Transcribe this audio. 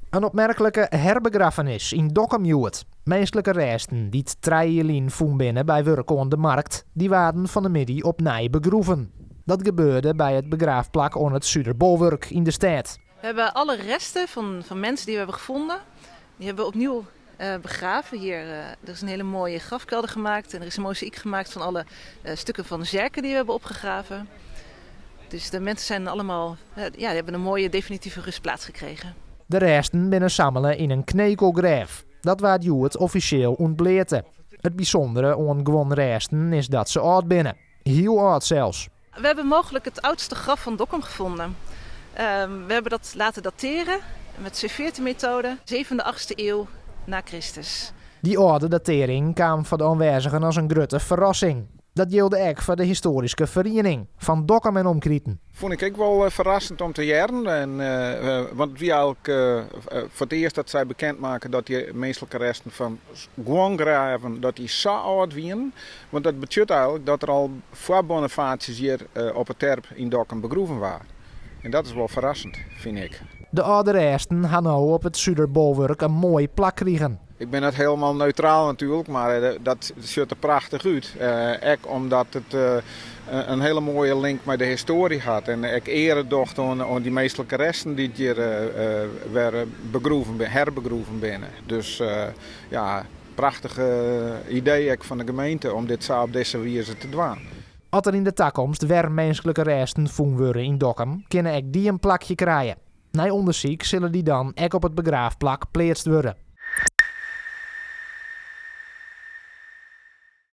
In opmerklike herbegraffenis yn Dokkum hjoed. Minsklike rêsten dy't 3 jier lyn fûn binne by wurk oan de Markt, dy waarden fan 'e middei opnij begroeven. Dat gebeurde by it begraafplak oan it Suderbolwurk yn de stêd. We hebben alle resten van mensen die we hebben gevonden, die hebben we opnieuw begraven. Hier er is een hele mooie grafkelder gemaakt en er is een mozaïek gemaakt van alle stukken van de zerken die we hebben opgegraven. Dus de mensen zijn allemaal, ja, die hebben een mooie definitieve rustplaats gekregen. De rêsten binne sammele yn in knekelgrêf. Dat waard hjoed offisjeel ûntbleate. It bysûndere oan guon rêsten is dat se âld binne. Hiel âld sels. We hebben mogelijk het oudste graf van Dokkum gevonden. We hebben dat laten dateren met C14-methode, 7e, 8e eeuw na Christus. Dy âlde datearring kaam foar de oanwêzigen as in grutte ferrassing. Dat jilde ek foar de histoaryske feriening fan Dokkum en omkriten. Fûn ik ek wol ferrassend om te hearren. En, want it wie eigenlik foar it earst dat sy bekend makken dat dy minsklike resten fan guon grêven dat dy sa âld wienen. Want dat betsjut eigenlik dat der al foar Bonifatius hjir op 'e terp yn Dokkum begroeven waard. En dat is wol ferrassend, fyn ik. De âlde rêsten ha no op it Suderbolwurk in moai plak krigen. Ik bin net hielendal neutraal natuerlik, mar dat sjocht der prachtich út. Ek omdat it in hiele moaie link mei de histoarje hat en ek eare docht oan dy minsklike resten dy't hjir wer begroeven, herbegroeven binne. Dus ja, prachtich idee ek fan de gemeente om dit sa op dizze wize te dwaan. As der yn de takomst wer minsklike rêsten fûn wurde yn Dokkum, kinne ek dy in plakje krije. Nei ûndersyk sille dy dan ek op it begraafplak pleatst wurde.